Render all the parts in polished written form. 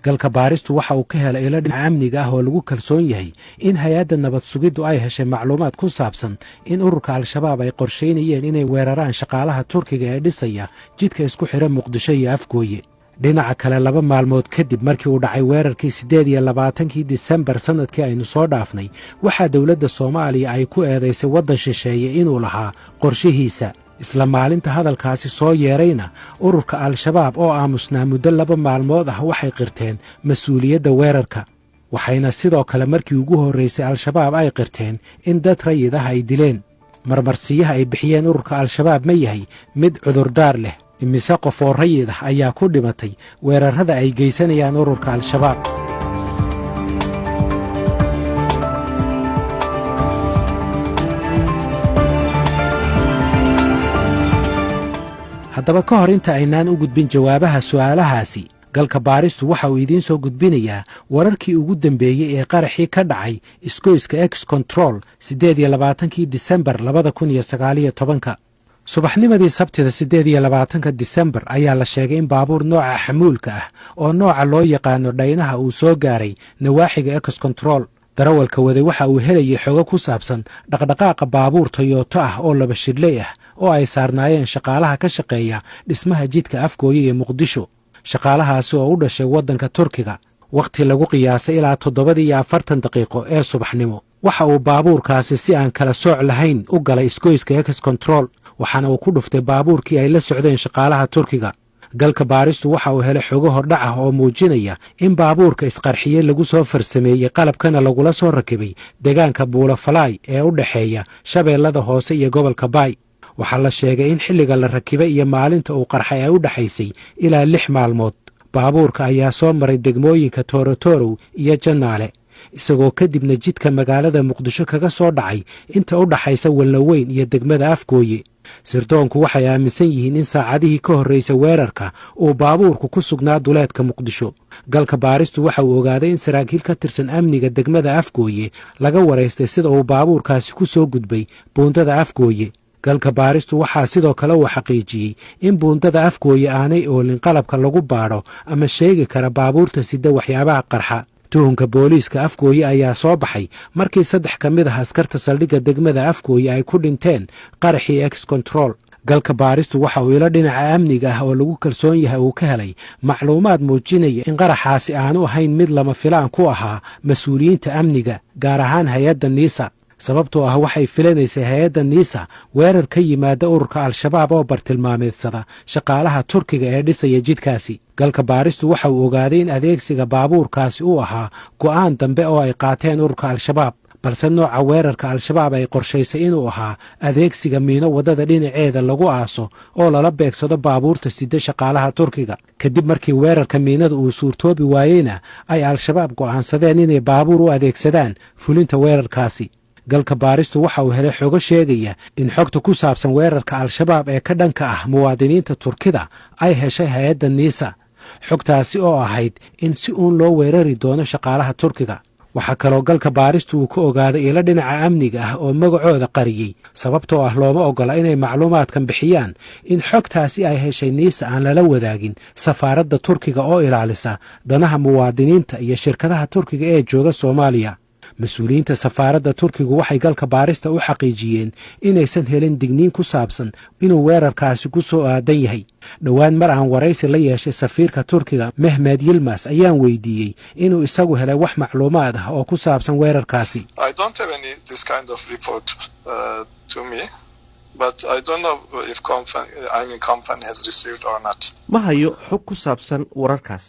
Galka Baaristu waxa uu ka helay ilo dhinaca amniga ah oo lagu kalsoon yahay in hay-adda nabad sugiddu ay heshay macluumaad ku saabsan in ururka Al-Shabaab ay qorshaynayeen inay weeraraan shaqaalaha Turkiga ee dhisaya jidka isku xidha Muqdisho iyo Afgooye. Dhinaca kale, 2 maalmood kadib markii uu dhacay weerarkii 28-kii Disembar sannadkii aynu soo dhaafnay, waxaa dowladda Soomaaliya ay ku eedaysay waddan shisheeye inuu lahaa qorshihiisa. Isla maalinta hadalkaasi soo yeerayna, ururka Al-Shabaab oo aamusnaa muddo 2 maalmood ah waxay qirteen mas-uuliyadda weerarka, waxayna sidoo kale markii ugu horraysay Al-Shabaab ay qirteen in dad rayid ah ay dileen. Marmarsiyaha ay bixiyeen ururka Al-Shabaab ma yahay mid cudurdaar leh? Imise qof oo rayid ah ayaa ku dhimatay weerarrada ay geysanayaan ururka Al-Shabaab? Haddaba, ka hor inta aynaan u gudbin jawaabaha su'aalahaasi, Galka Baaristu waxa uu idiin soo gudbinayaa wararkii ugu dambeeyey ee qaraxii ka dhacay isgoyska Ex Control 28-kii Disembar 2019-ka. Subaxnimadii Sabtida 28-ka Disembar ayaa la sheegay in baabuur nooca xamuulka ah oo nooca loo yaqaano dhaynaha uu soo gaaray nawaaxiga Ex Control. Darawalka waday waxa uu helayay xogo ku saabsan dhaqdhaqaaqa baabuur Toyoto ah oo laba shidhley ah oo ay saarnaayeen shaqaalaha ka shaqeeya dhismaha jidka Afgooye ee Muqdisho, shaqaalahaasi oo u dhashay waddanka Turkiga. Wakhti lagu qiyaasay ilaa 7:40 ee subaxnimo, waxa uu baabuurkaasi si aan kala sooc lahayn u galay isgoyska Ex Control, waxaana uu ku dhuftay baabuurkii ay la socdeen shaqaalaha Turkiga. Galka Baaristu waxa uu helay xogo hordhac ah oo muujinaya in baabuurka isqarxiyey lagu soo farsameeyey, qalabkana lagula soo rakibay deegaanka Buulafalaay ee u dhexeeya Shabeellada Hoose iyo gobolka Baay. Waxaa la sheegay in xilliga la rakibay iyo maalinta uu qarxay ay u dhexaysay ilaa 6 maalmood. Baabuurka ayaa soo maray degmooyinka Toorotorow iyo Jannaale, isagoo kadibna jidka magaalada Muqdisho kaga soo dhacay inta u dhaxaysa Wallaweyn iyo degmada Afgooye. Sirdoonku waxay aaminsan yihiin in saacadihii ka horraysay weerarka uu baabuurku ku sugnaa duleedka Muqdisho. Galka Baaristu waxa uu ogaaday in saraakiil ka tirsan amniga degmada Afgooye laga waraystay sida uu baabuurkaasi ku soo gudbay buundada Afgooye. Galka Baaristu waxaa sidoo kale uu xaqiijiyey in buundada Afgooye aanay oolin qalabka lagu baadho ama sheegi kara baabuurta sida waxyaabaha qarxa. Tuhunka booliiska Afgooye ayaa soo baxay markii saddex ka mid ah askarta saldhigga degmada Afgooye ay ku dhinteen qaraxii Ex Control. Galka Baaristu waxa uu ilo dhinaca amniga ah oo lagu kalsoon yahay uu ka helay macluumaad muujinaya in qaraxaasi aanu ahayn mid lama filaan ku ahaa mas-uuliyiinta amniga, gaar ahaan hay-adda NISA, sababtoo ah waxay filanaysay hay-adda NISA weerar ka yimaada ururka Al-Shabaab oo bartilmaameedsada shaqaalaha Turkiga ee dhisaya jidkaasi. Galka Baaristu waxa uu ogaaday in adeegsiga baabuurkaasi uu ahaa go'aan dambe oo ay qaateen ururka Al-Shabaab, balse nooca weerarka Al-Shabaab ay qorshaysay inuu ahaa adeegsiga miino waddada dhinaceeda lagu aaso oo lala beegsado baabuurta sida shaqaalaha Turkiga. Kadib markii weerarka miinada uu suurtoobi waayeyna, ay Al-Shabaab go'aansadeen inay baabuur u adeegsadaan fulinta weerarkaasi. Galka Baaristu waxa uu helay xogo sheegaya in xogta ku saabsan weerarka Al-Shabaab ee ka dhanka ah muwaadiniinta Turkida ay heshay hay-adda NISA, xogtaasi oo ahayd in si uun loo weerari doono shaqaalaha Turkiga. Waxaa kaloo Galka Baaristu uu ka ogaaday ilo dhinaca amniga ah oo magacooda qariyey, sababtoo ah looma oggola inay macluumaadkan bixiyaan, in xogtaasi ay heshay NISA aan lala wadaagin safaaradda Turkiga oo ilaalisa danaha muwaadiniinta iyo shirkadaha Turkiga ee jooga Soomaaliya. Mas-uuliyiinta safaaradda Turkigu waxay Galka Baarista u xaqiijiyeen inaysan helin digniin ku saabsan inuu weerarkaasi ku soo aadan yahay. Dhowaan mar aan waraysi la yeeshay safiirka Turkiga Mehmed Yilmas ayaan weydiiyey inuu isagu helay wax macluumaad ah oo ku saabsan weerarkaasi. I don't have any this kind of report to me, but I don't know if company, I mean company has received or not. Ma hayo xog ku saabsan wararkaas.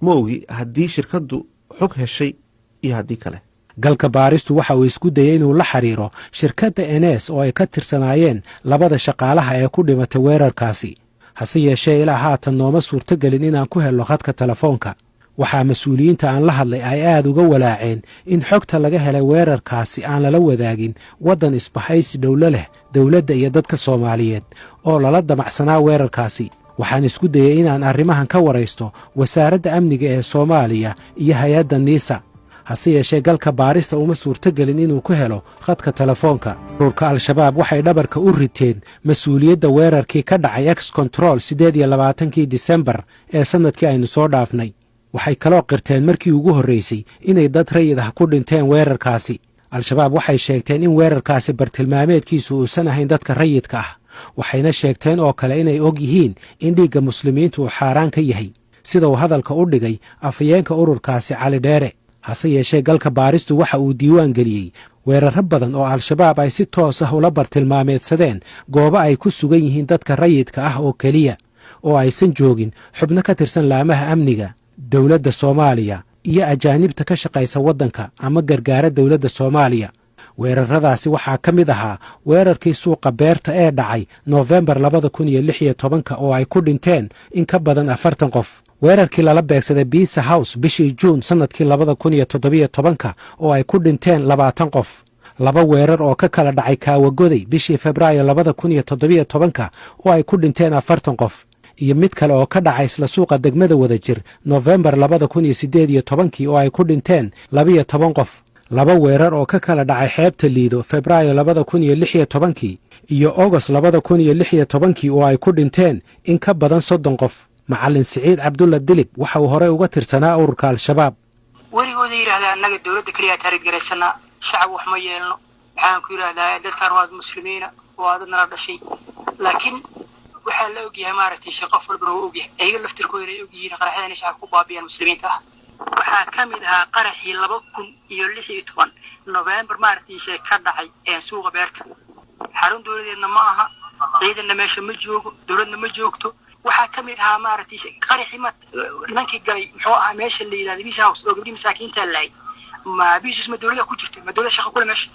Ma ogi haddii shirkaddu xog heshay iyo haddii kale. Galka Baaristu waxa uu isku dayey inuu la xiriiro shirkadda Enes oo ay ka tirsanaayeen labada shaqaalaha ee ku dhimatay weerarkaasi, hase yeeshee ilaa haatan nooma suurtogelin inaan ku helno khadka telefoonka. Waxaa mas-uuliyiinta aan la hadlay ay aad uga walaaceen in xogta laga helay weerarkaasi aan lala wadaagin waddan isbahaysi dhowlo leh dowladda iyo dadka Soomaaliyeed oo lala damacsanaa weerarkaasi. Waxaan isku dayey inaan arrimahan ka waraysto wasaaradda amniga ee Soomaaliya iyo hay-adda NISA, hase yeeshee Galka Baarista uma suurtogelin inuu ku helo khadka telefoonka. Ururka Al-Shabaab waxay dhabarka u riteen mas-uuliyadda weerarkii ka dhacay Ex Control 28-kii Disembar ee sannadkii aynu soo dhaafnay. Waxay kaloo qirteen markii ugu horraysay inay dad rayid ah ku dhinteen weerarkaasi. Al-Shabaab waxay sheegteen in weerarkaasi bartilmaameedkiisu uusan ahayn dadka rayidka ah. Waxayna sheegteen oo kale inay og yihiin in dhiigga Muslimiintu uu xaaraan ka yahay, sida uu hadalka u dhigay afhayeenka ururkaasi, Cali Dheere. Hase yeeshee, galka baaristu waxa uu diiwaan geliyey weerarro badan oo Al-Shabaab ay si toos ah ula bartilmaameedsadeen goobo ay ku sugan yihiin dadka rayidka ah oo keliya, oo aysan joogin xubno ka tirsan laamaha amniga dowladda Soomaaliya iyo ajaanibta ka shaqaysa waddanka ama gargaara dowladda Soomaaliya. Weeraradaasi waxaa ka mid ahaa weerarkii suuqa beerta ee dhacay Noofembar 2016-ka oo ay ku dhinteen in ka badan 40 qof, weerarkii lala beegsaday Pizza House bishii Juun sannadkii 2017-ka oo ay ku dhinteen 20 qof, laba weerar oo ka kala dhacay Kaawagoday bishii Febraayo 2017-ka oo ay ku dhinteen 40 qof, iyo mid kale oo ka dhacay isla suuqa degmada Wadajir Nofembar 2018-kii oo ay ku dhinteen 12 qof, laba weerar oo ka kala dhacay xeebta Liido Febraayo 2016-kii iyo Ogost 2016-kii oo ay ku dhinteen in ka badan 30 qof. Macallin Siciid Cabdulla Dilib waxa uu horey uga tirsanaa ururka Al-Shabaab. Weligooda yidhahdaa, annaga dowladda keliyaa target garaysanaa, shacab wax ma yeelno. Maxaan ku yidhahdaa, dadkan waa Muslimiina, waa dad nala dhashay. Laakiin waxaa la ogyahay, maaragtay, qof walbana waa ogyahay, ayaga laftirkooda ay ogyihiin qaraxyada inay shacabka ku baabiyaan Muslimiinta ah. Waxaa ka mid ahaa qaraxii 2016 November, maaragtay, ka dhacay ee suuqa beerta. Xarun dowladeedna ma aha, ciidanna meesha ma joogo, dowladna ma joogto. Waxaa ka mid ahaa, maaragtay, qaraxii ma nimankii galay, muxuu ahaa, meesha la yidhahda Pizza House oo gabdhii masaakiinta laayay. Ma bisus ma dowladda ku jirta? Ma dowladda shaqa kule meesha?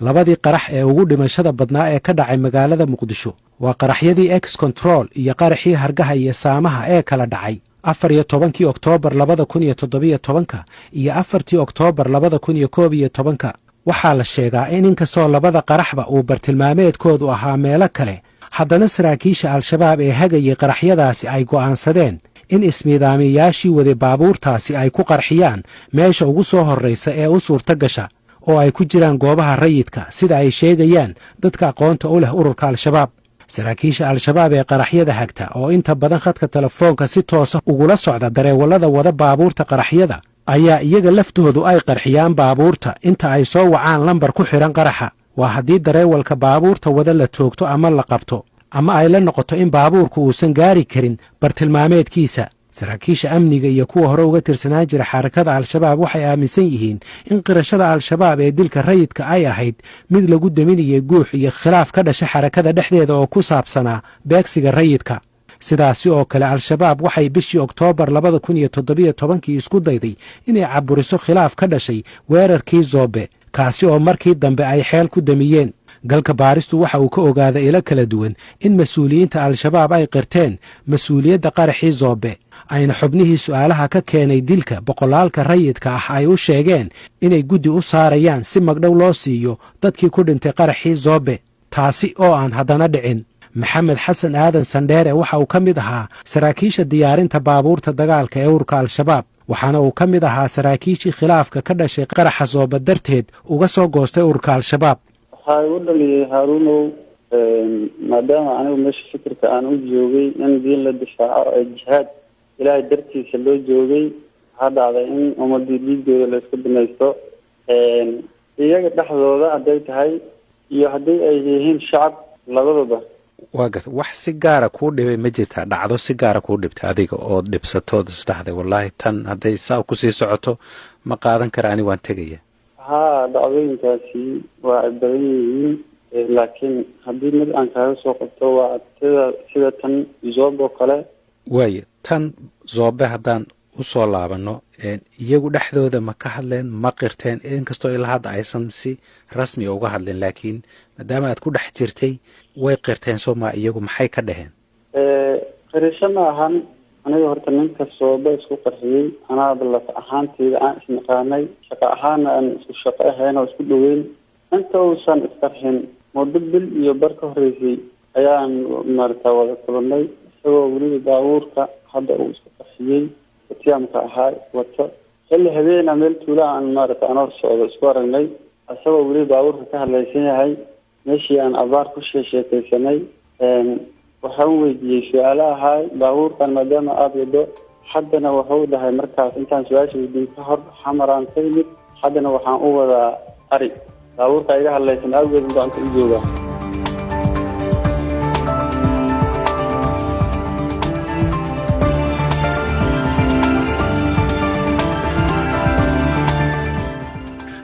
Labadii qarax ee ugu dhimashada badnaa ee ka dhacay magaalada Muqdisho waa qaraxyadii Ex Control iyo qaraxii Hargaha iyo Saamaha ee kala dhacay 14-kii Oktoobar 2017-ka iyo 4-tii Oktoobar 2011-ka. Waxaa la sheegaa in inkastoo labada qaraxba uu bartilmaameedkoodu ahaa meelo kale, haddana saraakiisha Al-Shabaab ee hagayay qaraxyadaasi ay go'aansadeen in ismiidaamiyayaashii waday baabuurtaasi ay ku qarxiyaan meesha ugu soo horraysa ee u suurto gasha, oo ay ku jiraan goobaha rayidka, sida ay sheegayaan dadka aqoonta u leh ururka Al-Shabaab. Saraakiisha Al-Shabaab ee qaraxyada hagta, oo inta badan khadka telefoonka si toosa ugula socda dareewallada wada baabuurta qaraxyada, ayaa iyaga laftoodu ay qarxiyaan baabuurta inta ay soo wacaan lambar ku xidhan qaraxa. Waa haddii dareewalka baabuurta wada la toogto ama la qabto ama ay la noqoto in baabuurku uusan gaari karin bartilmaameedkiisa. Saraakiisha amniga iyo kuwa hore uga tirsanaan jira xarakada Al-Shabaab waxay aaminsan yihiin in qirashada Al-Shabaab ee dilka rayidka ay ahayd mid lagu deminayay guux iyo khilaaf ka dhasha xarakada dhexdeeda oo ku saabsanaa beegsiga rayidka. Sidaasi oo kale, Al-Shabaab waxay bishii Oktoobar 2017-kii isku dayday inay caburiso khilaaf ka dhashay weerarkii Zoobe, kaasi oo markii dambe ay xeel ku damiyeen. Galka baaristu waxa uu ka ogaaday ilo kala duwan in mas-uuliyiinta Al-Shabaab ay qirteen mas-uuliyadda qaraxii Zoobe, ayna xubnihii su'aalaha ka keenay dilka boqolaalka rayidka ah ay u sheegeen inay guddi u saarayaan si magdhow loo siiyo dadkii ku dhintay qaraxii Zoobe, taasi oo aan haddana dhicin. Maxamed Xasan Aadan Sandheere waxa uu ka mid ahaa saraakiisha diyaarinta baabuurta dagaalka ee ururka Al-Shabaab, waxaana uu ka mid ahaa saraakiishii khilaafka ka dhashay qaraxa Zoobe darteed uga soo goostay ururka Al-Shabaab. Waxaa igu dhaliyay, Haaruunow, maadaama anigu meesha fikirka aan u joogay in diin la difaaco ee jihaad Ilaahay dartiisa loo joogay, waxaa dhacday in ummadii dhiigooda la isku binaysto, iyaga dhexdooda hadday tahay iyo haddii ay yihiin shacab labadaba. Waa garta. Wax si gaara kuu dhibay ma jirtaa? Dhacdo si gaara kuu dhibtay adiga ood dhibsatood isdhahday, "Wallaahi, tan hadday saa kusii socoto ma qaadan kara, ani waan tegaya"? Haa, dhacdooyinkaasi waa ay badan yihiin, laakiin haddii mid aan kaaga soo qabto, waa sida tan Zoob oo kale. Waayo, tan Zoobe haddaan usoo laabano, iyagu dhexdooda ma ka hadleen? Ma qirteen? Inkastoo ilaa hadda aysan si rasmi uga hadleen, laakiin maadaama aad ku dhex jirtay, way qirteen soo maa? Iyagu maxay ka dhaheen? Qirisho ma ahan. Aniga horta ninka Soobe isku qarxiyey anaaba laf ahaanteyda aan isnaqaanay, shaqo ahaana aan isku shaqo ahayn oo isku dhaweyn. Inta uusan isqarxin muddo bil iyo bar ka horreysay ayaan maarata wada kulanay, isagoo weliba baabuurka hadda uu isku qarxiyey watiyamka ahaa wato. Xilli habeena meel tuula aan maarata anoo socdo isku aragnay, isagoo weliba baabuurka ka hadlaysan yahay. Meeshii aan abaar ku sheesheekeysanay, waxaan weydiiyey su-aalo ahaa: "Baabuurkan maadaama aada wado, Haddana wuxuu dhahay markaas intaan su-aasha weydiin ka hor xamaraan ka yimid, haddana waxaan u wadaa ari baabuurka iga hadlaysan awgeed gacanta u joogaa.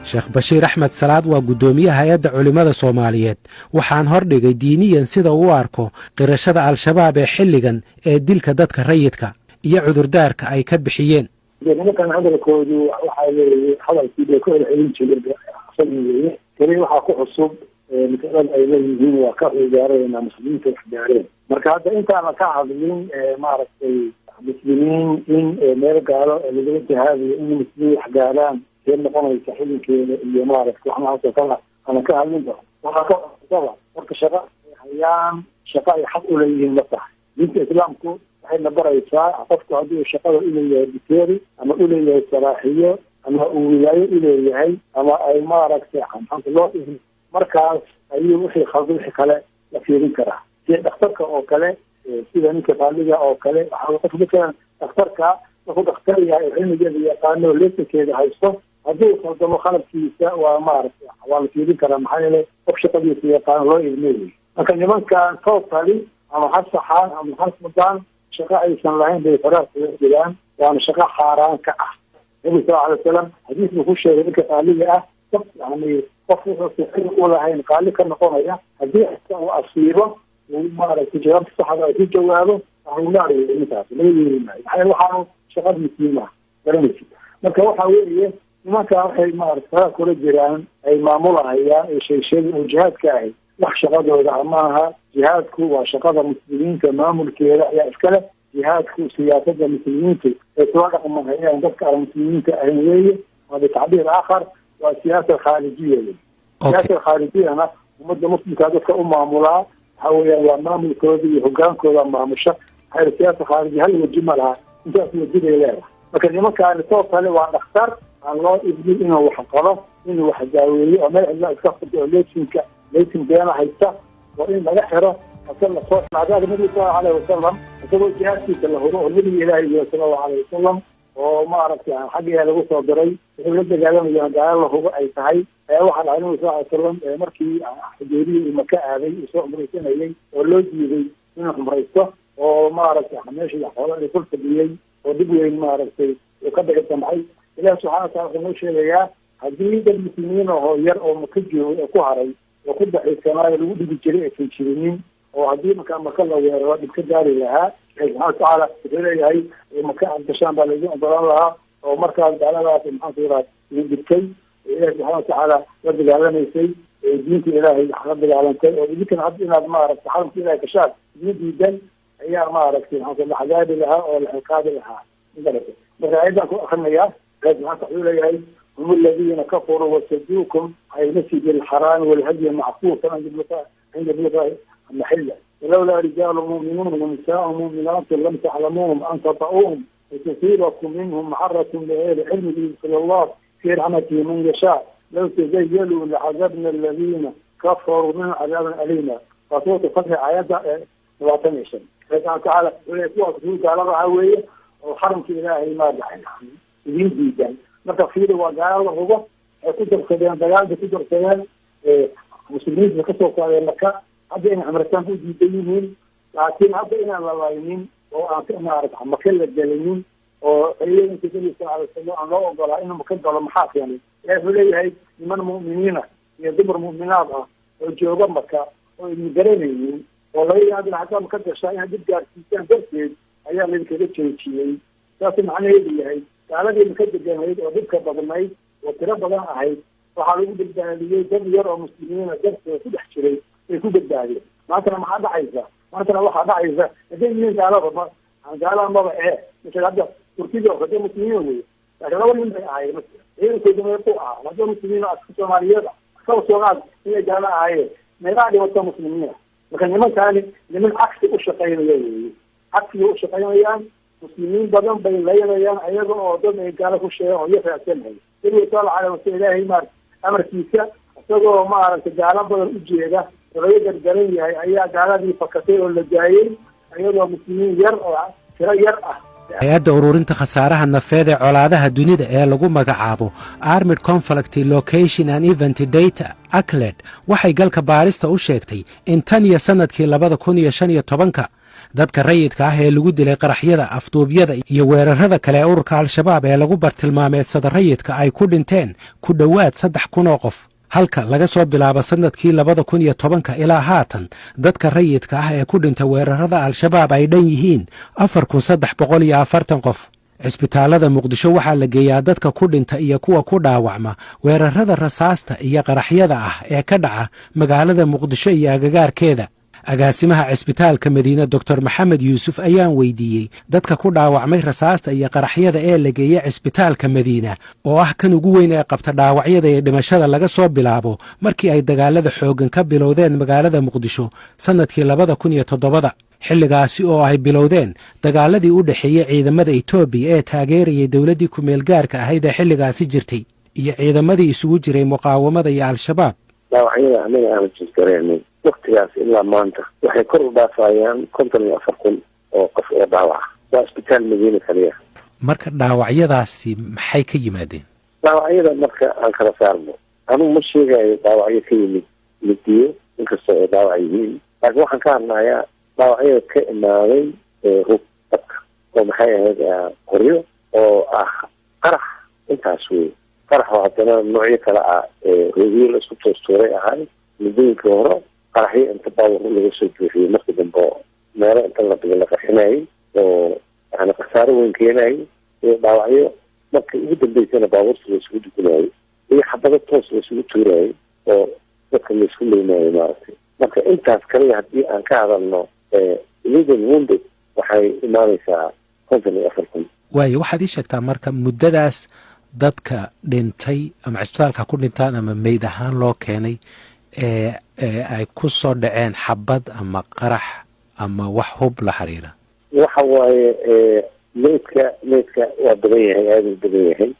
Sheekh Bashiir Axmed Salaad waa guddoomiyaha hay-adda culimmada Soomaaliyeed. Waxaan hordhigay diiniyan sida uu u arko qirashada Al-Shabaab ee xilligan ee dilka dadka rayidka iyo cudurdaarka ay ka bixiyeen. Nimankan hadalkoodu waxa weeye hadalkii bay ku celcelin jireen asagii weeye. Keli waxaa ku cusub masalada ay leeyihiin waa ka gaarayna muslimiinta wax gaareen. Marka hadda intaana ka hadlin maaragtay muslimiin in meel gaalo lagula jihaadayo in muslimiin wax gaaraan see noqonaysa xilinkeeda iyo maaragtay wax noocaas oo kala ana ka hadlinba, waxaa ka cusaba marka shaqa ay hayaan, shaqa ay xaq uleeyihiin ma tahay. Diinta Islaamku waxay na baraysaa qofku haddii uu shaqada uleeyahay biteeri ama uleeyahay saraaxiyo ama uu wilaayo uleeyahay ama ay maaragtay xanta loo markaas ayuu wixii khaldo wixii kale la fiirin karaa, sida dhakhtarka oo kale, sida ninka qaaliga oo kale. Waxaa qofka masalan dhakhtarka markuu dhakhtar yahay oo cilmigeeda yaqaano leesankeeda haysto, hadduu khaldamo khaladkiisa waa maaragtay waa la fiirin karaa, maxaa yeelay qof shaqadiisa yaqaano loo idmeeyey. Marka nimankan totally ama ha saxaan ama ha sudaan, shaqo aysan lahayn bay faraar kaga jiraan, waana shaqo xaaraan ka ah. Nabigu sal alay wasalam xadiis buu ku sheegay ninka qaaliga ah, qof yani qof wuxuu xil u lahayn qaali ka noqonaya, haddii xita uu asiibo uu maaragtay jawaabta saxda ay ku jawaabo, ahlunaar wey ninkaas, laga yeeli maayo, maxaa yeele waxaanu shaqadiisii maaha, garanaysid. Marka waxa weeye nimanka waxay maarata faraar kula jiraan ay maamulahayaan ee sheegsheegay oo jihaadka ahi wax shaqadooda maaha. Jihaadku waa shaqada muslimiinta, maamulkeeda ayaa iskale. Jihaadku siyaasada muslimiintu ay kula dhaqmahayaan dadka aan muslimiinta ahayn weeye, waa bitacbiir aakhar waa siyaasa khaarijiya wey. Siyaasa khaarijiyana ummadda muslimka dadka u maamulaa waxa weeyaan waa maamulkooda iyo hogaankooda maamusha. Maxaa yeele siyaasa khaarijiya hal weji ma laha, intaas weji bay leedahay. Marka nimankaani totally waa dhakhtar aan loo idmin inuu wax qalo, inuu wax daaweeyo, oo meel cidla iska furto oo leysinka leysin beena haysta, waa in laga xiro ase lasoo maadaama nabiga sal allahu alayhi wasalam isagoo jihaadkiisa la hubo oo nabiga ilaahi iyo sala allahu alayhi wasalam oo maaragtay xagga lagu soo diray wuxuu la dagaalamaya gaalo la hubo ay tahay. Waxaa dhacay nabiga sal ly salam markii Xudaybiya uu Maka aaday uu soo cumraysanayay oo loo diiday inuu cumraysto oo maaragtay meeshii xoola kul fadhiyey oo dhib weyn maaragtay uu ka bixi damcay. Ilaah subxana watacala wuxuu noo sheegayaa haddii dad muslimiin ahoo yar oo Maka joogay oo ku haray oo ku daxiisanaayo lagu dhigi jiray aysan jirinin, oo haddii markaa Maka la weeraro dhib ka gaari lahaa, ilahi subxana watacaala wuxuu leeyahay Maka aad gashaan baa laidin ogolaan lahaa oo markaas gaaladaas maxaanku yiraha idin dhibtay oo ilahi subxana watacaala la dagaalamaysay ee diinta ilaahay la dagaalantay oo idinkana hadda inaad maaragtay xaramka ilahay gashaan idin diidan ayaa maaragtay maxaa la cadaabi lahaa oo la ciqaabi lahaa. Magarata marka aayaddan ku akrinayaa, ilahi subxana wuxuu leeyahay hum aladiina kafaruu wasaduukum can ilmasjid alxaraami walhadyi mackuufan an yabluga maxila walawlaa rijaalu mu'minuun wanisaau mu'minaatu lam taclamuuhum an tata'uuhum watusiibakum minhum maxaratun bigayri cilmin liyudkhila allah fii raxmatihi man yashaa law tazayaluu lacadabna aladiina kafaruu minhum cadaaban aliima. Waa suuratu Fatxi aayadda 25. Ilahi subxana watacaala wuxuu leeyahay kuwaas kuwa gaalada ah weeye oo xaramka ilaahay maaragtay idiin diidan. Marka fiiri, waa gaalada hubo, waxay ku darsadeen dagaal bay ku darsadeen, muslimiinta kasoo saareen Maka, hadda inay cumritaanka u diidan yihiin, laakiin hadda inaan la laynin oo aan maarata Maka la gelinin oo ciidanka nabiga sal alay wasalam aan loo ogolaa inuu Maka galo maxaa keenay? Ilahi wuxuu leeyahay niman mu'miniina iyo dumar mu'minaad ah oo jooga Maka oo idin garanaynin oo laga yaabo in haddaa Maka gashaa inaad dib gaarsiisaan darteed ayaa laydinkaga joojiyey. Saasuu macnaheedu yahay gaaladii Maka deganayd oo dhibka badnayd oo tiro badan ahayd waxaa lagu badbaadiyey dad yar oo muslimiina darteed ku dhex jiray bay ku badbaadeen. Maantana maxaa dhacaysa? Maantana waxaa dhacaysa hadday yihiin gaalada gaala maba ee masala hadda Turkida oo hadda muslimiin wey, laakiin laba nin bay ahaayeen masala ciidankooda meequu ahaa hadda muslimiin aska Soomaaliyeed ah kaba sooqaad inay gaalo ahaayeen meeqaa dhibata muslimiina. Marka nimankaani niman cagsi u shaqaynaya weeye, cagsigay u shaqaynayaan, muslimiin badan bay laynayaan ayaga oo dad ay gaalo ku sheegaan oo iyo raadsanaya. Nabiga sal allahu alayhi wasalam ilaahay maarata amarkiisa isagoo maaragtay gaalo badan u jeeda oo laga gargaran yahay ayaa gaaladii fakatay oo la daayey iyadoo muslimiin yar oo tiro yar ah Hay-adda ururinta khasaaraha nafeed ee colaadaha dunida ee lagu magacaabo Armed Conflict Location and Event Data, ACLED, waxay galka baarista u sheegtay in tan iyo sannadkii 2015-ka dadka rayidka ah ee lagu dilay qaraxyada, afduubyada iyo weerarada kale ee ururka Al-Shabaab ee lagu bartilmaameedsada rayidka ay ku dhinteen ku dhowaad 3000 oo qof, halka laga soo bilaabo sannadkii 2010-ka ilaa haatan dadka rayidka ah ee ku dhinta weerarada Al-Shabaab ay dhan yihiin 4340 qof. Cisbitaalada Muqdisho waxaa la geeyaa dadka ku dhinta iyo kuwa ku dhaawacma weerarada rasaasta iyo qaraxyada ah ee ka dhaca magaalada Muqdisho iyo agagaarkeeda. Agaasimaha cisbitaalka Madiine, Doctor Maxamed Yuusuf, ayaan weydiiyey dadka ku dhaawacmay rasaasta iyo qaraxyada ee la geeya cisbitaalka Madiina, oo ah kan ugu weyn ee qabta dhaawacyada iyo dhimashada, laga soo bilaabo markii ay dagaalada xooggan ka bilowdeen magaalada Muqdisho sannadkii 2007-da, xilligaasi oo ay bilowdeen dagaaladii u dhexeeyey ciidamada Etoobiya ee taageerayay dowladdii ku-meelgaarka ahayd ee xilligaasi jirtay iyo ciidamadii isugu jiray muqaawamada iyo Al-Shabaab. Dhaawacyada anaga aanu jirgareynay waktigaas ilaa maanta waxay kor u dhaafayaan 54,000 oo qof oo dhaawaca. Waa isbitaal Madiina kaliya. Marka dhaawacyadaasi maxay ka yimaadeen? Dhaawacyada marka aan kala saarno, anugu ma sheegayo dhaawacyo ka yimid midiyo, inkastoo ay dhaawac yihiin, laakiin waxaan ka hadlayaa dhaawacyada ka imaaday hub dabka oo maxay ahayd qoryo oo ah qarax. Intaas wey. Qarax oo haddana noocyo kale ah, roogyo la isku toostuuray ahay muddooyinkii hore, qaraxyo inta baawur laga soo buuxiyey markii dambe meelo inta la dhigo la qarxinayay oo yani khasaaro weyn keenayay, iyo dhaawacyo markii ugu dambeysana baabuurta la isugu dugunayay, iyo xabado toos la isugu tuurayay oo dadka la isku leynayo, maaragtay. Marka intaas kaliya haddii aan ka hadalno civilian wounded, waxay imaanaysaa 54,000. Waayo, waxaad ii sheegtaa marka muddadaas dadka dhintay, ama cisbitaalka ku dhintaan ama meyd ahaan loo keenay, ee ay ku soo dhaceen xabad ama qarax ama wax hub la xiriira. Waxa waaye meydka waa badan yahay, aada u badan yahay.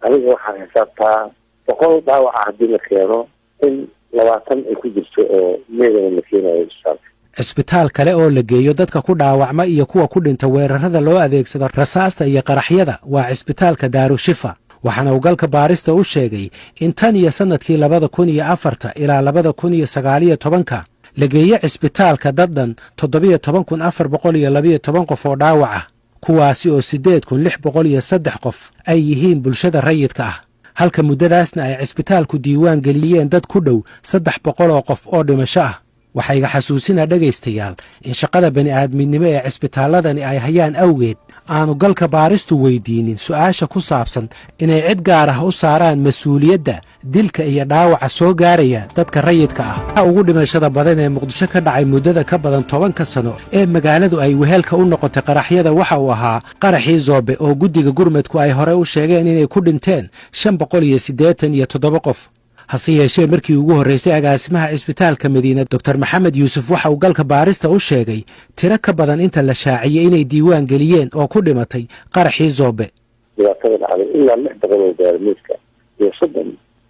Adiga waxaa xisaabtaa 100 dhaawaca haddii la keeno in 20 ay ku jirto oo meydana la keenayo isbitaalka. Cisbitaal kale oo la geeyo dadka ku dhaawacma iyo kuwa ku dhinta weerarada loo adeegsado rasaasta iyo qaraxyada waa cisbitaalka Daarushifa, waxaana uu galka baarista u sheegay in tan iyo sannadkii 2004-ta ilaa 2019-ka la geeye cisbitaalka dad dhan 17,412 qof oo dhaawac ah, kuwaasi oo 8603 qof ay yihiin bulshada rayidka ah, halka muddadaasna ay cisbitaalku diiwaan geliyeen dad ku dhow 300 oo qof oo dhimasho ah. Waxaa iga xasuusinaa, dhegaystayaal, in shaqada bani'aadminimo ee cisbitaalladani ay hayaan awgeed aanu galka baaristu weydiinin su'aasha ku saabsan inay cid gaar ah u saaraan mas-uuliyadda dilka iyo dhaawaca soo gaaraya dadka rayidka ah. Ugu dhimashada badan ee Muqdisho ka dhacay muddada ka badan 10-ka sano ee magaaladu ay wehelka u noqotay qaraxyada waxa uu ahaa qaraxii Zoobe, oo guddiga gurmadku ay hore u sheegeen inay ku dhinteen 587 qof. Hase yeeshee, markii ugu horraysay agaasimaha cisbitaalka Madiina, Doctor Maxamed Yuusuf, waxa uu galka baarista u sheegay tiro ka badan inta la shaaciyey inay diiwaan geliyeen oo ku dhimatay qaraxii Zoobe. Dhibaatada dhacday ilaa 600 oo gaarmiidka iyo 30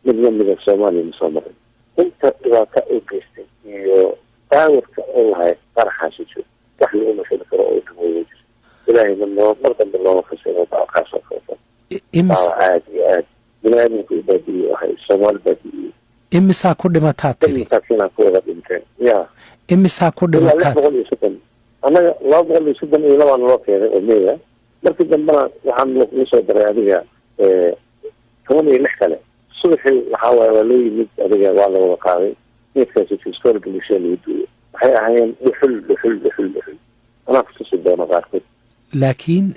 mid lamida Soomaaliya ma soo marin. Inta dhibaato u geystay iyo daawirka u lahayd qaraxaasi jiro wax lagu masali karo oo dhimooya jiro. Ilaahayna noo mar dambe looma fasiro kaas oo kaleeto. Aada iyo aad bini aadamka u baabi'iye ahay, Soomaali baabi'iye. Imisaa ku dhimataa tiri? Masaakiinaa ku wada dhinteen ya. Imisaa ku Ilaa lix dhimataa? 130. Annaga 232 naloo keenay oo meya. Markii dambena waxaan lagu soo daray adiga 16 kale. Subaxii waxaa waaye waa loo yimid, adiga waa la wada qaaday meydkaasi. Iskool bulshada lagu duuyo waxay ahaayeen dhuxul, dhuxul, dhuxul, dhuxul. Anaa kutusi doono qaarkood. Laakiin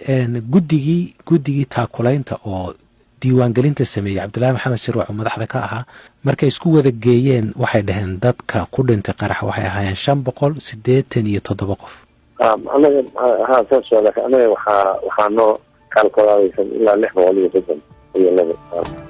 guddigii taakulaynta oo diiwaangelinta sameeyey, Cabdullaahi Maxamed Shirwac oo madaxda ka ahaa, markay isku wada geeyeen waxay dhaheen dadka ku dhintay qarax waxay ahaayeen 587 qof. Anaga ha, saas waa, laakiin anaga waxaa noo kaalkolaadaysan ilaa 632.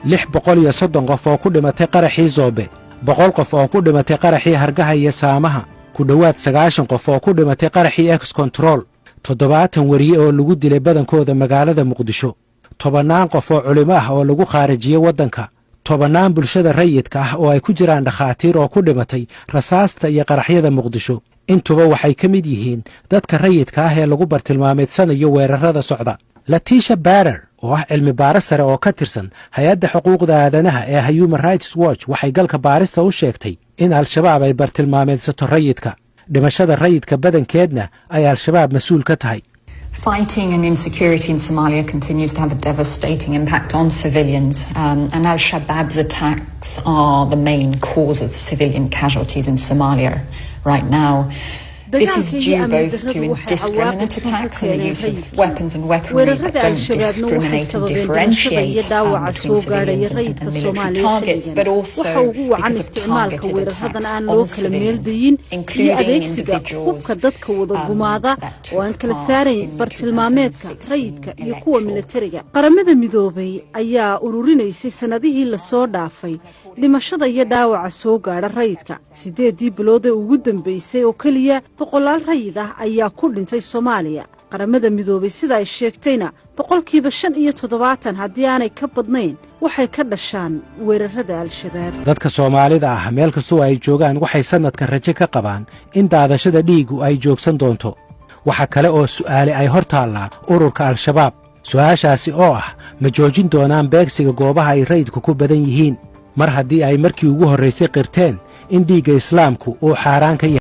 630 qof oo ku dhimatay qaraxii Zoobe, 100 qof oo ku dhimatay qaraxii Hargaha iyo Saamaha, ku dhowaad 90 qof oo ku dhimatay qaraxii Ex Control, 70 weriye oo lagu dilay badankooda magaalada Muqdisho, tobannaan qof oo culimo ah oo lagu khaarijiyey waddanka, tobannaan bulshada rayidka ah oo ay ku jiraan dhakhaatiir oo ku dhimatay rasaasta iyo qaraxyada Muqdisho. Intuba waxay ka mid yihiin dadka rayidka ah ee lagu bartilmaameedsanayo weerarrada socda. Laetitia Bader, oo ah cilmi baaro sare oo ka tirsan hay-adda xuquuqda aadanaha ee Human Rights Watch, waxay Galka Baarista u sheegtay in Al-Shabaab ay bartilmaameedsato rayidka, dhimashada rayidka badankeedna ay Al-Shabaab mas-uul ka tahay. Fighting and insecurity in Somalia continues to have a devastating impact on civilians, and Al Shabaab's attacks are the main cause of civilian casualties in Somalia right now. This is due both to indiscriminate attacks and the use of weapons and weaponry that don't discriminate and differentiate between civilians and military targets, but also because of targeted attacks on civilians, including individuals dadka wada gumaada oo aan kala saarayn bartilmaameedka rayidka iyo kuwa militariga. Qaramada Midoobay ayaa ururinaysay sannadihii lasoo dhaafay dhimashada iyo dhaawaca soo gaadha rayidka. 8-dii bilood ee ugu dambeysay oo keliya, boqolaal rayid ah ayaa ku dhintay Soomaaliya. Qaramada Midoobay sida ay sheegtayna, 75% haddii aanay ka badnayn waxay ka dhashaan weerarada Al-Shabaab. Dadka Soomaalida ah, meel kastoo ay joogaan, waxay sannadkan rajo ka qabaan in daadashada dhiigu ay joogsan doonto. Waxa kale oo su'aale ay hor taallaa ururka Al-Shabaab, su'aashaasi oo ah: ma joojin doonaan beegsiga goobaha ay rayidku ku badan yihiin, mar haddii ay markii ugu horraysay qirteen in dhiigga Islaamku uu xaaraan ka yahay?